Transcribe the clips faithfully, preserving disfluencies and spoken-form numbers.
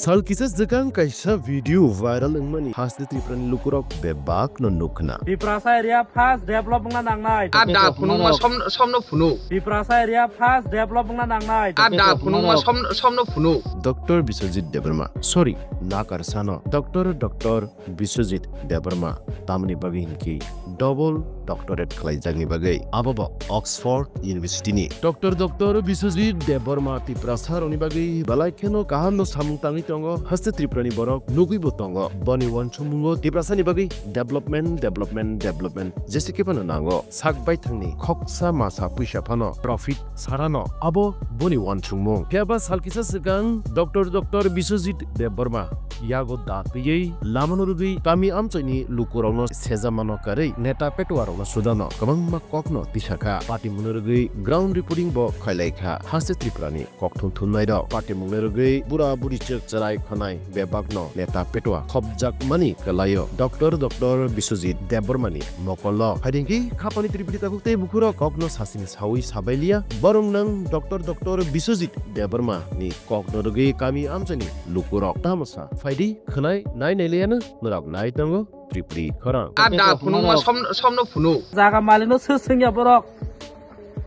Sal kisa swkang kaisa video viral wngmani haste Tripurani lukurok bebakno nukna. Tiprasa area first develop wngna nangnai. Ada phunukma som-, somno phunu. Tiprasa area first develop wngna nangnai. Ada phunukma som-, somno phunu. Doctor Biswajit Debbarma, sorry, nakar sano. Doctor, Doctor Biswajit Debbarma tamni bagwi hinkhe double doctorate khlaijakni bagwi, abo bo Oxford University ni. Doctor Doctor Biswajit Debbarma Tiprasa rokni bagwi belai kheno kaham no samung tangwi tongo, haste Tripura ni borok nugwi bo tongo. Boni uansukmungo Tiprasa ni bagwi development, development, development jese khe phano nango. Sak baithangni khoksa masa puisa phano profit sarano abo boni uansukmung. Phiya ba sal kisa swkang Doctor Doctor Biswajit Debbarma yago da twiwi lamano rwgwi kami amchaini lukurokno sejamano karwi neta petuarokno sudano kwbangma kokno tisakha. Party mungno rwgwi ground reporting bo khailaikha. Haste Tripurani kokthum thumnairok party mungno rwgwi bura buri chwk chwrai khonai bebakno neta petua khopjakmani kwlaio Doctor Doctor Biswajit Debbarmani mokolno. Haidengki khapani tripiti takhuk tei bukhurok kokno sasini sawi sabailiya. Borok nang Doctor Doctor Biswajit Debbarma ni kokno rwgwi kami amchaini lukurok tamo sa. Phaidi khwnai nai nailiyano norok nai tongo Tripuri khorang. Ada phunukma som-, somno phunu. Jaga malikno sir swngya borok.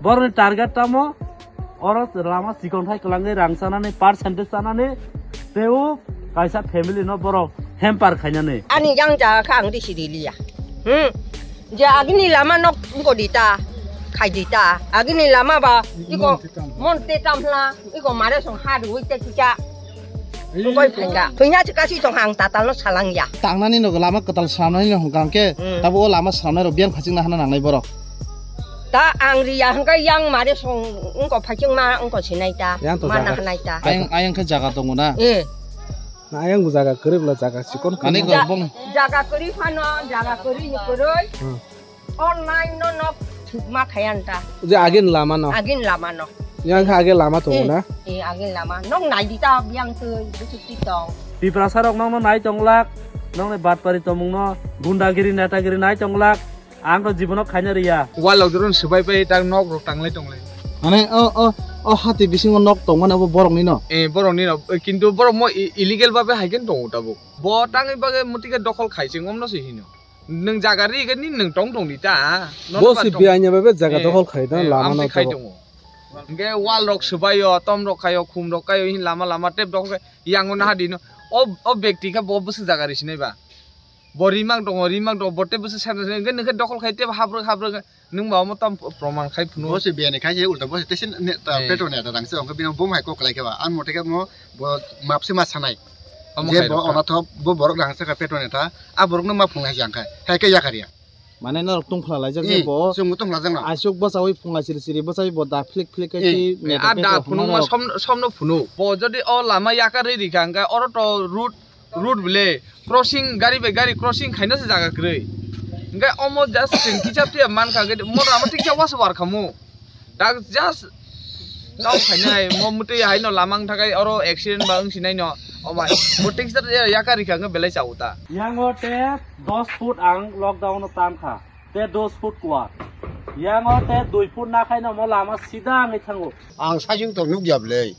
Borokni target tamo oro lama chikon thai kwlangwi rang chanani, percentage chanani, teibo kaisa family no borok hamper khainani. Ani yang jaga kha ang risi riliya. Hmm. Je agini lama nok wngko di ta, khai di ta. Agini lama ba iko mon te tam hla, iko mare song ha rui te kisa. Wngkoi phaikha. Phwina se kasi tong ang tatal no salang ya. Tangnani no lama kwtal swnamnani no hwnkha hwnkhe, hmm, tabo o lama swnamnai rok biyang phachingna hana nangnai borok. Ta ang riya hwnkhe yang mare song wngko phachingma wngko sinai ta. Yang to mana jaga hanai ta. Ayang, ayang khe jaga tongo na? Eh. Na ayang bo jaga kwrwi bwla jaga chikon. Ani khe. Ja-, jaga kwrwi phano, jaga kwrwi ni kwrwi. Hmm. Online no nok thwkma khayan ta. Je agin lama no. Agin lama no. Yang kha age lama tongo na? Eh, eh, agin lama. Nok nai di ta biyang twi, busu ti tong. Tiprasa rok nokno nai tonglak, nokni batpari tomungno, gundagiri, netagiri nai tonglak, ang to jibono khaina riya. Wall rok joro swbai pai tak nok rok tanglai tonglai. Mane o, o, o hati bisingo nok tongmani abo borokni no? Eh, borokni no. Eh, kintu borok mo i-, illegal babe hai khe tongo tabuk. Bo tangwi bagwi muti khe dokhol khai se ngomno se hino. Nwng jaga ri gani nwng tong tong di ta. Bo si biya nya babe jaga dokhol khai da lama no khai tongo. Hingke wall rok swbaio, tom rok khaio, khum rok khaio, hin lama lama tep dokhol khai yango naha di no. O, o bekti khe bo bwswk jaga ri sinai ba. Bo rimang tongo, rimang tongo, bo tep bwswk sen sen hingke nwng khe dokhol khai tep habrwk habrwk nwng ba omo tam proman khai phunu. Bo si biya ni khai se ulta bo si tesen petrol ne ta rang se ongkhe bini bum hai kok lai khe ba. An mote khe mo bo map se ma sanai. Omo je khai bo rok ta. Onathop bo borok rang saka petrol ne ta, a borok no ma phunglai jang khai, hai khe yakar ya. Mane norok tungphla laijak je. Eh, bo chwngbo tungphla jak no. Aisuk bwchawi phunglai siri siri bwchawi bo da phlik phlik khe. Eh, ki a da phunuk ma som-, somno phunuk. Bo jodi o lama yakar ri rikha hwnkhe oro to road, road bile crossing, gari bai gari crossing khaina se jaga kwrwi. Hwnkhe omo just chwng kisa phiya mankha hwnkhe motor ama tiksa wasa war khamu. Tak just tau khainai, mo mwtwi haino lama wng thakai oro accident ba wng sinai no. O bai, bo text ya, yakar rikha wngkha belai chao ta. Yango te dos foot ang lockdown no tam kha. Te dos foot kuwa. Yango te dui foot na khaino mo lama sida wngwi thango. Ang sajwk to nukya bwlwi.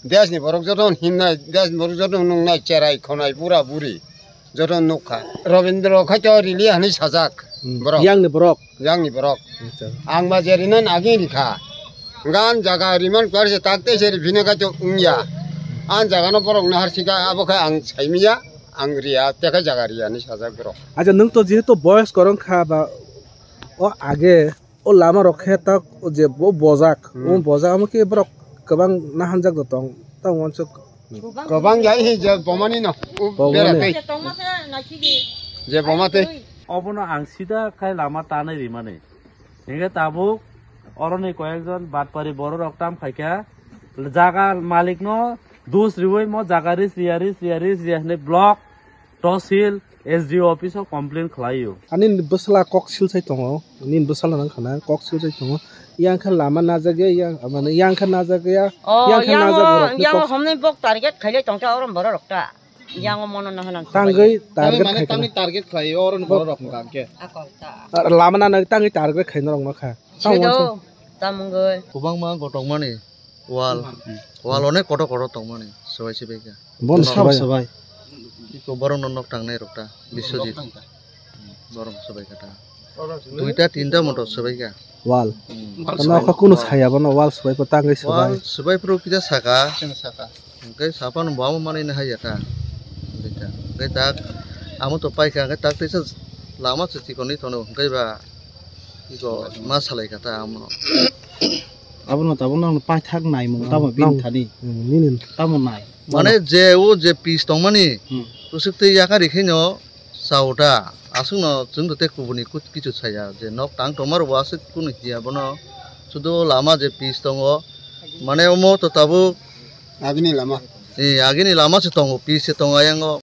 Dejni borok joto himnai, dejni borok joto nungnai, cherai khonai, bura buri. Joto nukha. Robindro khaito rili hinwi sajak. Hmm. Borok. Yangni borok. Yangni borok. Acha. Ang ba jerinan agini rikha. Gan jaga riman kwarse takte se rifine khaito wngya. An jaga no borok no harsika abo khe ang saimiya, ang riya, teka jaga riya hinwi sajak borok. Acha, nwng to jehetu boyos korong kha ba o age O lama rok khe tak je bo bojak, hmm, o bojak amo khe borok kwbang nahanjak do tong, tang uansuk. Kwbang jai hi je bomani no, u Bomani. Bera tei. Je boma tei. Obono ang sida khai lama tanai rimani. Hingke tabuk oroni koyekjon batpari borok rok tam khaikha, jaga malik no dus riwi mo jaga ris riya, ris riya, ris riya hinwi block Tosil S D O office o complain khlaio. Ani bwsala kok silsai tongo, nini bwsala nang khana kok silsai tongo. Yang khe lama najak ya, yang, mane yang khe najak ya, oh, yang khe yang najak o, borok ni yang o kok. Homni bok target khailai tongta orom borok rok ta. Yang o mono nang nang tangwi target mane khaikha. Tangwi target khlaio orom borok rok ni tangke. Akol ta. Lama na nang tangwi target khaina rok no kha. Sedo, tamungoi. Kwbangma gotokmani. Wal. Wal one kotor kotor tongmani swbai swbai kha. Bon Nok swbai. Swbai. Iko borok no nok tangnai rok ta. Biswajit. Borok swbai kha ta. Duita tinta motor swbai kha. Wal. Hmm. Wal Ano swbai. Kha kunu saya bono wal swbai ko tangwi swbai. Wal swbai pro kisa saka. Saka. Hwnkhe sapan bo amo manwi no haiya ta. Hwnkhe ta. Hwnkhe tak amo to paikha hwnkhe tak teisa lama se chikon ni tono hwnkhe ba iko ma salai kha ta amo. Abono tabuk nang paithak naimung tamo bini thani. Hmm, nini. Tamo nai. Mane je o je pis tongmani, hmm, kusuk tei yakari khe no sao ta. Aswk no chwng to tei kubuni kut kichu saya je nok tang tongma rok bo aswk kunu hiya bono. Sudu lama je pis tongo. Mane omo to tabuk agini lama. Eh, agini lama se tongo, pis se tongo, ayango